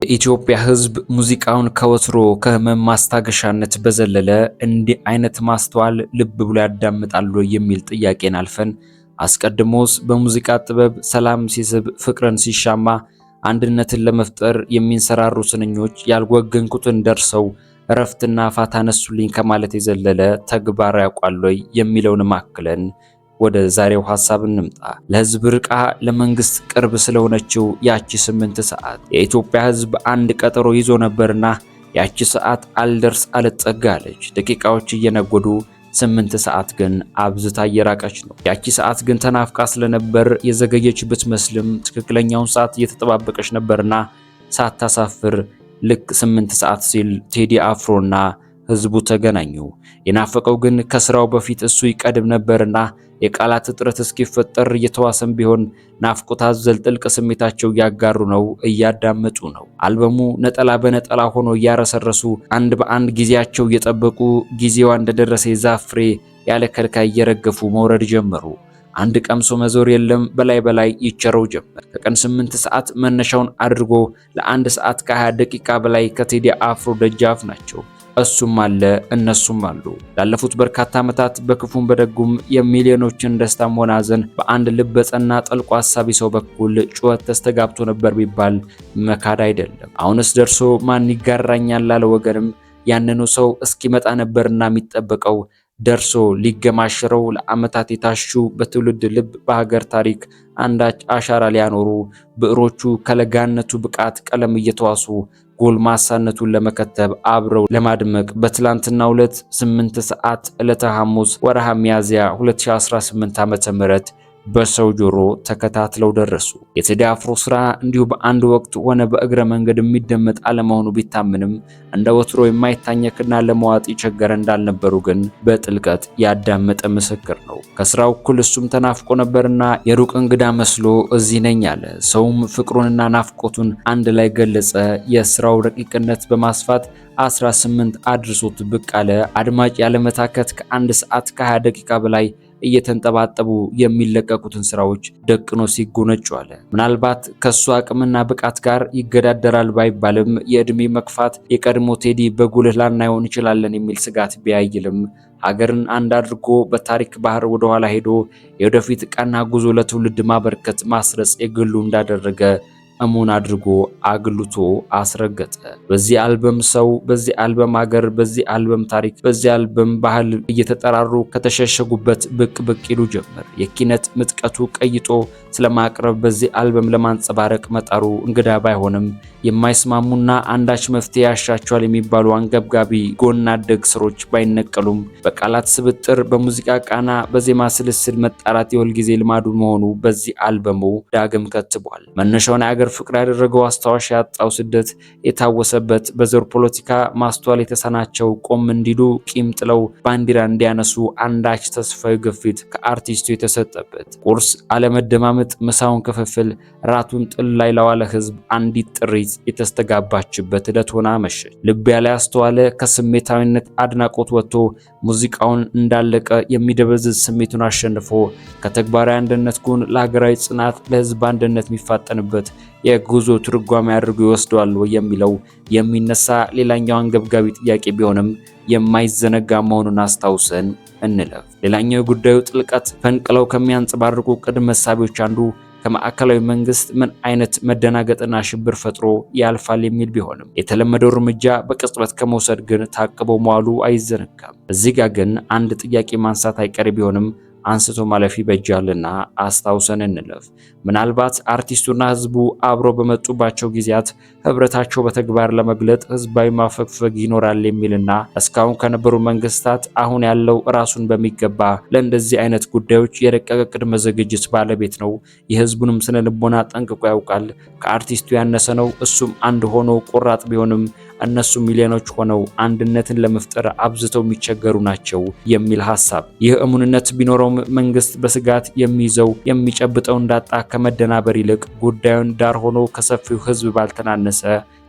የኢትዮጵያ ሕዝብ ሙዚቃውን ከወትሮ ከህመም ማስታገሻነት በዘለለ እንዲህ አይነት ማስተዋል ልብ ብሎ ያዳምጣሉ የሚል ጥያቄን አልፈን፣ አስቀድሞስ በሙዚቃ ጥበብ ሰላም ሲስብ፣ ፍቅርን ሲሻማ፣ አንድነትን ለመፍጠር የሚንሰራሩ ስንኞች ያልወገንኩትን ደርሰው እረፍትና ፋታ ነሱልኝ ከማለት የዘለለ ተግባር ያውቃል ወይ የሚለውን ማክለን ወደ ዛሬው ሐሳብ እንምጣ። ለህዝብ ርቃ ለመንግስት ቅርብ ስለሆነችው ያቺ 8 ሰዓት የኢትዮጵያ ህዝብ አንድ ቀጠሮ ይዞ ነበርና ያቺ ሰዓት አልደርስ አልጠጋ አለች። ደቂቃዎች እየነጎዱ 8 ሰዓት ግን አብዝታ እየራቀች ነው። ያቺ ሰዓት ግን ተናፍቃ ስለነበር የዘገየች ብትመስልም ትክክለኛውን ሰዓት እየተጠባበቀች ነበርና ሳታሳፍር ልክ 8 ሰዓት ሲል ቴዲ አፍሮና ህዝቡ ተገናኙ። የናፈቀው ግን ከስራው በፊት እሱ ይቀድም ነበርና የቃላት እጥረት እስኪፈጠር እየተዋሰም ቢሆን ናፍቆት አዘል ጥልቅ ስሜታቸው እያጋሩ ነው፣ እያዳመጡ ነው። አልበሙ ነጠላ በነጠላ ሆኖ እያረሰረሱ፣ አንድ በአንድ ጊዜያቸው እየጠበቁ፣ ጊዜዋ እንደደረሰ የዛፍ ፍሬ ያለ ከልካይ እየረገፉ መውረድ ጀመሩ። አንድ ቀምሶ መዞር የለም፣ በላይ በላይ ይቸረው ጀመር። ከቀን 8 ሰዓት መነሻውን አድርጎ ለ1 ሰዓት ከ20 ደቂቃ በላይ ከቴዲ አፍሮ ደጃፍ ናቸው። እሱም አለ፣ እነሱም አሉ። ላለፉት በርካታ ዓመታት በክፉም በደጉም የሚሊዮኖችን ደስታም ሆነ ሐዘን በአንድ ልብ በጸና ጠልቆ አሳቢ ሰው በኩል ጩኸት ተስተጋብቶ ነበር ቢባል መካድ አይደለም። አሁንስ ደርሶ ማን ይጋራኛል ላለ ወገንም ያንኑ ሰው እስኪመጣ ነበርና የሚጠበቀው፣ ደርሶ ሊገማሽረው ለዓመታት የታሹ፣ በትውልድ ልብ በሀገር ታሪክ አንዳች አሻራ ሊያኖሩ፣ ብዕሮቹ ከለጋነቱ ብቃት ቀለም እየተዋሱ ጎልማሳነቱን ለመከተብ አብረው ለማድመቅ በትላንትናው ዕለት 8 ሰዓት ዕለተ ሐሙስ ወርሃ ሚያዝያ 2018 ዓ.ም በሰው ጆሮ ተከታትለው ደረሱ። የቴዲ አፍሮ ስራ እንዲሁ በአንድ ወቅት ሆነ በእግረ መንገድ የሚደመጥ አለመሆኑ ቢታምንም እንደ ወትሮ የማይታኘክና ለመዋጥ የቸገረ እንዳልነበሩ ግን በጥልቀት ያዳመጠ ምስክር ነው። ከስራው እኩል እሱም ተናፍቆ ነበርና የሩቅ እንግዳ መስሎ እዚህ ነኝ አለ። ሰውም ፍቅሩንና ናፍቆቱን አንድ ላይ ገለጸ። የስራው ረቂቅነት በማስፋት 18 አድርሶት ብቅ አለ። አድማጭ ያለመታከት ከ1 ሰዓት ከ20 ደቂቃ በላይ እየተንጠባጠቡ የሚለቀቁትን ስራዎች ደቅኖ ሲጎነጩ አለ። ምናልባት ከሱ አቅምና ብቃት ጋር ይገዳደራል ባይባልም የእድሜ መግፋት የቀድሞ ቴዲ በጉልህ ላናየው እንችላለን የሚል ስጋት ቢያይልም ሀገርን አንድ አድርጎ በታሪክ ባህር ወደኋላ ሄዶ የወደፊት ቀና ጉዞ ለትውልድ ማበርከት ማስረጽ የግሉ እንዳደረገ እሙን አድርጎ አግልቶ አስረገጠ። በዚህ አልበም ሰው፣ በዚህ አልበም ሀገር፣ በዚህ አልበም ታሪክ፣ በዚህ አልበም ባህል እየተጠራሩ ከተሸሸጉበት ብቅ ብቅ ይሉ ጀመር። የኪነት ምጥቀቱ ቀይጦ ስለማቅረብ በዚህ አልበም ለማንጸባረቅ መጣሩ እንግዳ ባይሆንም የማይስማሙና አንዳች መፍትሄ ያሻቸዋል የሚባሉ አንገብጋቢ ጎን አደግ ስሮች ባይነቀሉም በቃላት ስብጥር፣ በሙዚቃ ቃና፣ በዜማ ስልስል መጣራት የሁልጊዜ ልማዱ መሆኑ በዚህ አልበሙ ዳግም ከትቧል። መነሻውን የአገር ፍቅር ያደረገው፣ አስታዋሽ ያጣው ስደት የታወሰበት፣ በዘር ፖለቲካ ማስተዋል የተሳናቸው ቆም እንዲሉ፣ ቂም ጥለው ባንዲራ እንዲያነሱ አንዳች ተስፋዊ ግፊት ከአርቲስቱ የተሰጠበት፣ ቁርስ አለመደማመጥ፣ ምሳውን ክፍፍል፣ ራቱን ጥል ላይ ለዋለ ህዝብ አንዲት ጥሪት የተስተጋባችበት ዕለት ሆና መሸች። ልብ ያለ ያስተዋለ ከስሜታዊነት አድናቆት ወጥቶ ሙዚቃውን እንዳለቀ የሚደበዝዝ ስሜቱን አሸንፎ ከተግባራዊ አንድነት ጎን ለሀገራዊ ጽናት፣ ለህዝብ አንድነት የሚፋጠንበት የጉዞ ትርጓሜ አድርጎ ይወስደዋል ወይ የሚለው የሚነሳ ሌላኛው አንገብጋቢ ጥያቄ ቢሆንም የማይዘነጋ መሆኑን አስታውሰን እንለፍ። ሌላኛው የጉዳዩ ጥልቀት ፈንቅለው ከሚያንጸባርቁ ቅድመ እሳቤዎች አንዱ ከማዕከላዊ መንግስት ምን አይነት መደናገጥና ሽብር ፈጥሮ ያልፋል የሚል ቢሆንም የተለመደው እርምጃ በቅጽበት ከመውሰድ ግን ታቅቦ መዋሉ አይዘነጋም። እዚህ ጋር ግን አንድ ጥያቄ ማንሳት አይቀር ቢሆንም አንስቶ ማለፍ ይበጃልና አስታውሰን እንለፍ። ምናልባት አርቲስቱና ህዝቡ አብሮ በመጡባቸው ጊዜያት ህብረታቸው በተግባር ለመግለጥ ህዝባዊ ማፈግፈግ ይኖራል የሚልና እስካሁን ከነበሩ መንግስታት አሁን ያለው ራሱን በሚገባ ለእንደዚህ አይነት ጉዳዮች የረቀቀ ቅድመ ዝግጅት ባለቤት ነው። የህዝቡንም ስነ ልቦና ጠንቅቆ ያውቃል። ከአርቲስቱ ያነሰ ነው። እሱም አንድ ሆኖ ቆራጥ ቢሆንም እነሱ ሚሊዮኖች ሆነው አንድነትን ለመፍጠር አብዝተው የሚቸገሩ ናቸው የሚል ሀሳብ። ይህ እሙንነት ቢኖረውም መንግስት በስጋት የሚይዘው የሚጨብጠው እንዳጣ ከመደናበር ይልቅ ጉዳዩን ዳር ሆኖ ከሰፊው ህዝብ ባልተናነሰ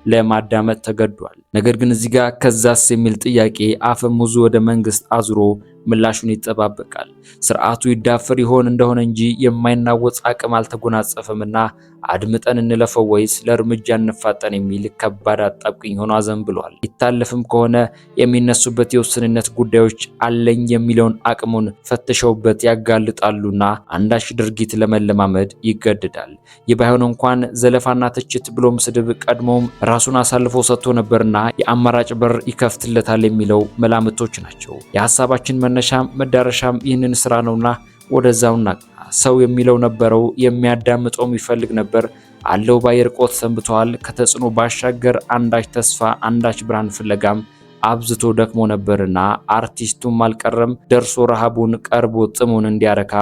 ለማዳመጥ ተገዷል። ነገር ግን እዚህ ጋር ከዛስ የሚል ጥያቄ አፈሙዙ ወደ መንግስት አዙሮ ምላሹን ይጠባበቃል። ስርዓቱ ይዳፈር ይሆን እንደሆነ እንጂ የማይናወጽ አቅም አልተጎናጸፈምና አድምጠን እንለፈው ወይስ ለእርምጃ እንፋጠን የሚል ከባድ አጣብቅኝ ሆኖ አዘንብሏል። ይታለፍም ከሆነ የሚነሱበት የውስንነት ጉዳዮች አለኝ የሚለውን አቅሙን ፈትሸውበት ያጋልጣሉና አንዳች ድርጊት ለመለማመድ ይገደዳል። ይህ ባይሆን እንኳን ዘለፋና ትችት ብሎም ስድብ ቀድሞም ራሱን አሳልፎ ሰጥቶ ነበርና የአማራጭ በር ይከፍትለታል የሚለው መላምቶች ናቸው። የሀሳባችን መነሻም መዳረሻም ይህንን ስራ ነውና ወደዛው እናቅና። ሰው የሚለው ነበረው፣ የሚያዳምጠውም ይፈልግ ነበር። አለው ባይ ርቆት ሰንብተዋል። ከተጽዕኖ ባሻገር አንዳች ተስፋ አንዳች ብርሃን ፍለጋም አብዝቶ ደክሞ ነበርና አርቲስቱም አልቀረም ደርሶ ረሃቡን ቀርቦ ጥሙን እንዲያረካ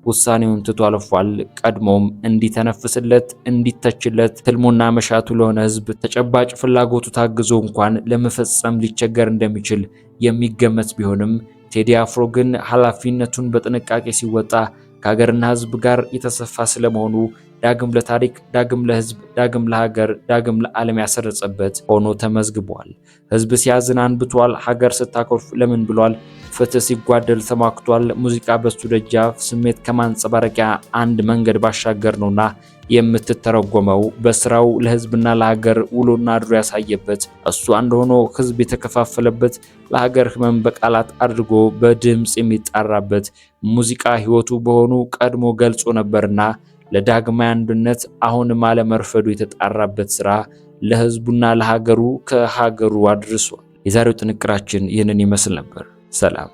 ውሳኔውን ትቶ አልፏል። ቀድሞም እንዲተነፍስለት እንዲተችለት ትልሙና መሻቱ ለሆነ ህዝብ ተጨባጭ ፍላጎቱ ታግዞ እንኳን ለመፈጸም ሊቸገር እንደሚችል የሚገመት ቢሆንም ቴዲ አፍሮ ግን ኃላፊነቱን በጥንቃቄ ሲወጣ ከሀገርና ህዝብ ጋር የተሰፋ ስለመሆኑ ዳግም ለታሪክ፣ ዳግም ለህዝብ፣ ዳግም ለሀገር፣ ዳግም ለዓለም ያሰረጸበት ሆኖ ተመዝግቧል። ህዝብ ሲያዝን አንብቷል። ሀገር ስታኮርፍ ለምን ብሏል። ፍትህ ሲጓደል ተሟግቷል። ሙዚቃ በሱ ደጃፍ ስሜት ከማንጸባረቂያ አንድ መንገድ ባሻገር ነውና የምትተረጎመው በስራው ለህዝብና ለሀገር ውሎና አድሮ ያሳየበት እሱ አንድ ሆኖ ህዝብ የተከፋፈለበት ለሀገር ህመም በቃላት አድርጎ በድምፅ የሚጣራበት ሙዚቃ ህይወቱ በሆኑ ቀድሞ ገልጾ ነበርና ለዳግማዊ አንድነት አሁንም አለመርፈዱ የተጣራበት ስራ ለህዝቡና ለሀገሩ ከሀገሩ አድርሷል። የዛሬው ጥንቅራችን ይህንን ይመስል ነበር። ሰላም።